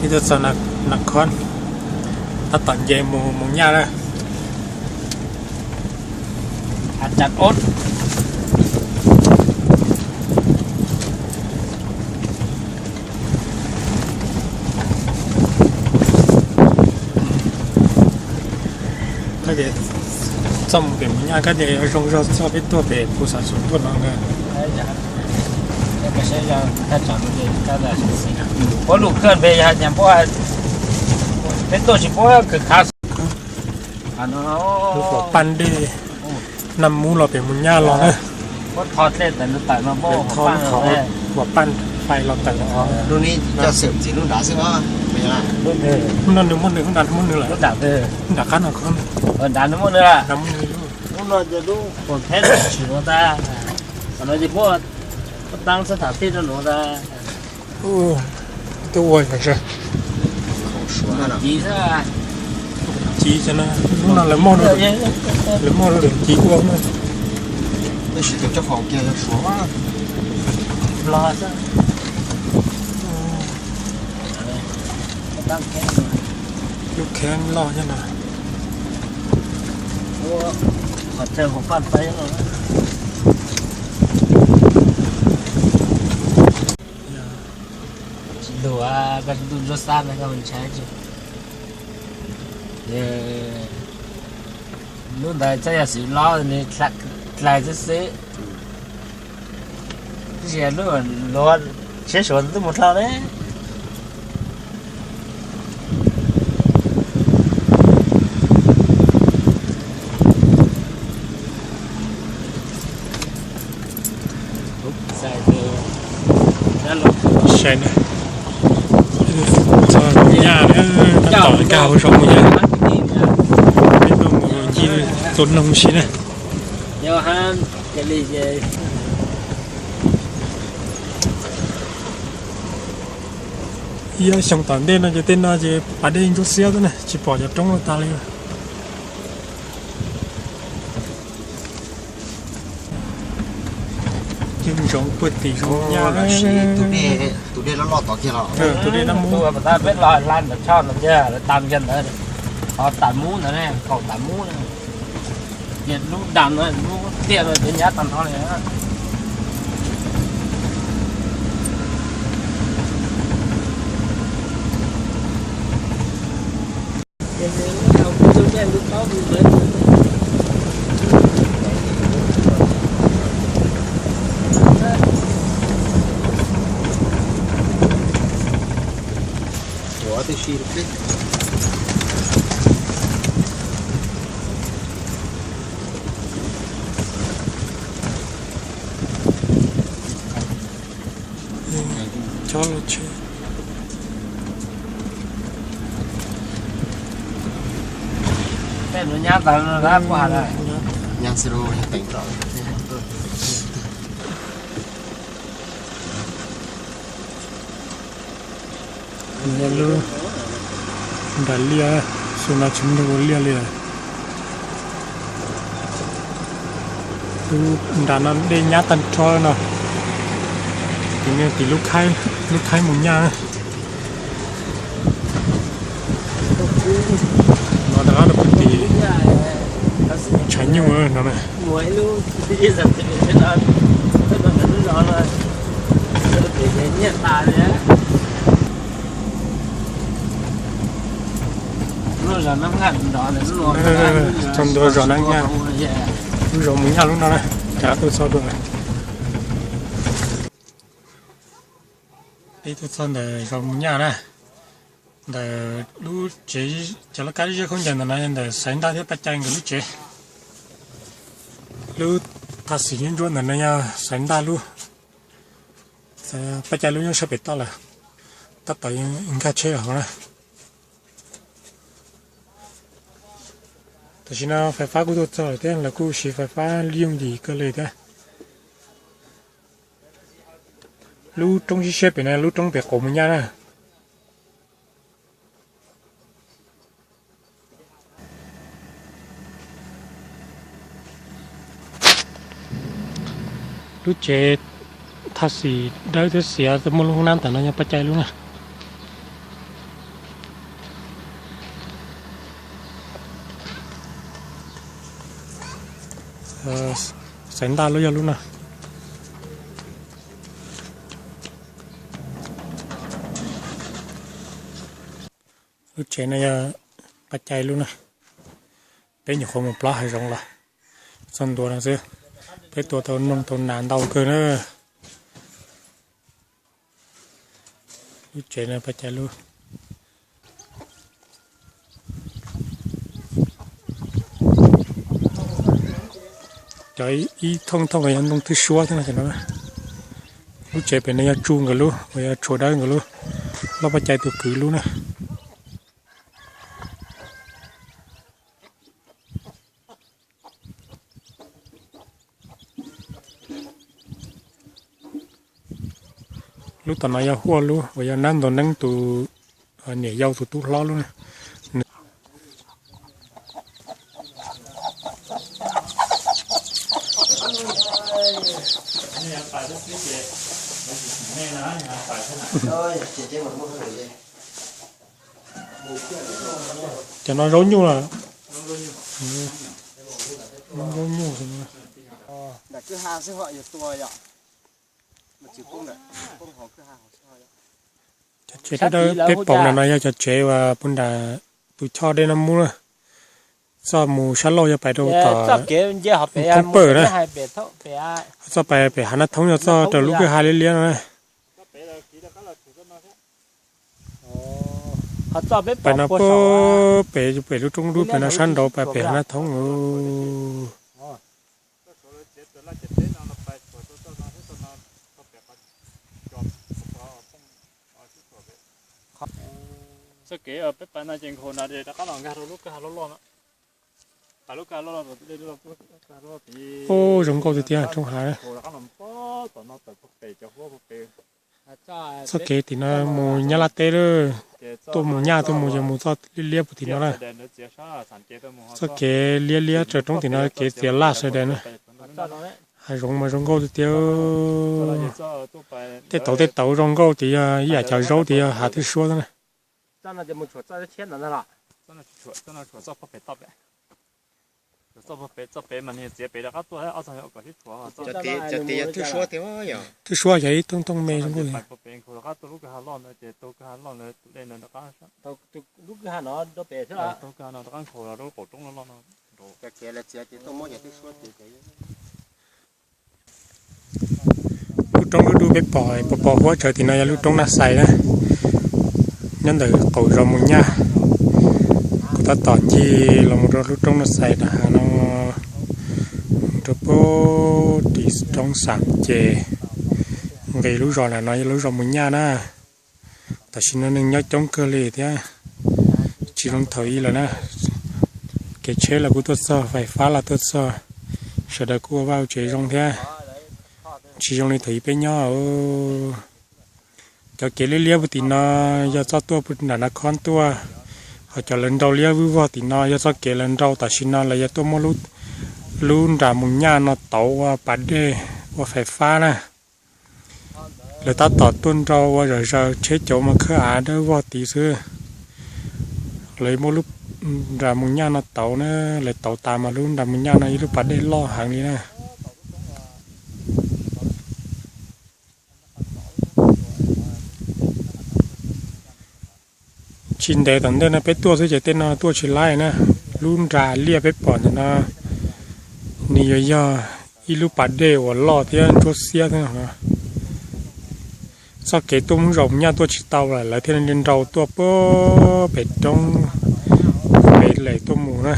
Ib tug txog Nas Khoos, tab tom nce mus Mus Nyaj na. Koj tias txoj mus pem Mus Nyaj, koj tias yuav zoo zog txoj peb tuaj pem Phu Xav Xus tuaj no na. Puab lug kawg npe yog nyam puab, peb tuaj tsis puab kawg khav. Lub Huam Paj Dej, Naj Mub los pem Mus Nyaj los na. Huam Paj fais los tawm. Lub no nws muaj nws, lub nrad muaj nws lawm, lub nram qab no ko. Lub no ces lub Huam Paj tsis nuav tas, qhov no ces puab taab xab tham tij rau nuav tas. Tuaj ua yog ci, lub no lawv muaj, lawv muaj lub ci ua na. Lub kheeb loj thiab no. Tsis lug, koj tsis ntuj ntsuab xab no koj ntshai tsi. Lub ntawd txhob yog xwm lob, nws dlais xwb xwb. Tab sis lub luav tsheb Suav twb mus dlhau ne. Saib na, txog Mus Nyaj na, tab tom nkag hauv zos Mus Nyaj, peb tuaj mus ncig tua noog si na. Ib ob xyoo tom ntej no ces tej no ces pas dej ntsuab xiab xwb na, tsis pom cov roob ua tag li. Yeej ntsoov puag tim zoo nyaj, tus dej loj loj tod kiag los, tus dej Naj Mub. Peb los hla ntawm tshoj no tiag, lawv tas kiag ntawd, qhov tas mub ntawd, kaum tas mub na. Ces lub dam no, lub tiaj no ces nyab tag nrho li. Chob lub tsheb. Tej nuav nyab tas no lawm, puab has lawm. Nyab xwb lauj, yog teev tom. Lub nram liaj, xub no tsis muaj neeg ua liaj li lawm. Lub nram no dej nyab tag nrho no. Tim no tim lub khaib, lub khaib mus nyaj. No rov qab rau puag tim tshav nyuj no na. Txog ntua zos Nab Nyaj, lub zos Mus Nyaj lub no na, rov qab tuaj txog dua. Peb tuaj txog ntawm zos Mus Nyaj na, ntawm lub tsev, cov laj kab zeb khaub ncaws ntawm no ntawm Xaiv Ntaj thiab Paj Cai nkawd lub tsev. Lub thaj xim ntsuab ntsuab ntawm no yog Xaiv Ntaj lub, Paj Cai lub nyob sab pem toj lawm, tab tom nkag tsheb hauv na. Tam sim no fais fab kuj tuaj txog lawm thiab, lawv kuj siv fais fab yooj yim kawg li thiab. Lub roob siab siab pem no, lub roob pem qaum Mus Nyaj na. Lub tsev thaj xim dawb thiab xiav, muaj lub hoob nab ntawm no yog Paj Cai lub na. Txais ntaj lub yog lub no. Lub tsev no yog Paj Cai lub na. Peb nyuam qhuav mus plob hav zoov los txog ntua no xwb, peb tua tau noog tau nas ntau kawg na. Lub tsev no Paj Cai lub. Cov ib thooj thooj yog ntoo thwj suab thiab no. Lub tsev pem no yog Tsu nkawd lub uas yog tshuav dawb nkawd lub, loj Paj Cai tus kwv lub na. Lub tom no yog Huaj lub uas yog Nab Ntaus Neeb tus niam yau tus tub hlob lub na. Cov no zaub nyuj los? Zaub nyuj. Cov tsev dawb dawb peb paus no no yog cov tsev uas puag nram tus choj dej no muab na. Txoj mus sab laug yog pais rau tom thoob pawg na. Txoj pais pem hav Nab Thoob yog txoj raws lub kwj ha liab liab no na. Pais no pem pem lub roob dub pem no sab nraud pais pem hav Nab Thoob. Txoj kev peb pais no ces nkaus no rov qab los nkag rau lub kwj ha loj loj no. Ub, zoo nkauj tiag tiag roob hav. Txoj kev tim no mus Nyab Laj teb lawm. Tuaj mus Nyaj tuaj mus ces mus txoj liab liab puag tim no na. Txoj kev liab liab raws roob tim no kev txias laj sawv daws na. Hav zoov mas zoo nkauj tiag tiag. Tej tauv tej tauv zoo nkauj tias yog ib yam cov zaub tias yog hav thwj suab na. Thwj suab yog ib thooj thooj me zoo nkauj. Lub roob dub dub peb pom pos pos huab tsawv tim no yog lub roob Naj Xais na, nyob ntawm qaum zos Mus Nyaj. Kuv tab tom ncig los mus rau lub roob Naj Xais nram hav no, mus rau puag tim roob Xam ces nqis lub zos nram no yog lub zos Mus Nyaj na. Tam sim no neeg nyob coob kawg li thiab, tsis zoo thaum ub lawm na. Kev tsheb los kuj tuaj txog, fais fab los tuaj txog, sawv daws kuj ua vaj ua tsev zoo thiab, tsis zoo li thaum ub peb nyob. Cov kev liab liab puag tim no yog txoj tuaj puag nram Naj Khob tuaj, ho cov lawv nrau liab vwj vog tim no yog txoj kev lawv nrau tam sim no lawv yuav tuaj muab lub nram Mus Nyaj no tauv ua pas dej ua fais fab na. Lawv tab tom tuaj nrau ua zom zaws, tsheb cauv mas khawb av dawb vog tid xwb. Lawv muab lub nram Mus Nyaj no tauv na, lawv tauv tas mas lub nram Mus Nyaj no ib lub pas dej loj heev li na. Tsis ntev tom ntej no peb tuaj xwb ces tej no tuaj tsis laib na. Lub nram liaj peb pom ntawm no nws yuav yog ib lub pas dej uas loj thiab ntsuab xiab thiab no. Txoj kev tuaj mus zos Mus Nyaj tuaj tsis tau lawm, lawv thiaj li nrau tuaj puag pem roob, pem lem tuaj mus na.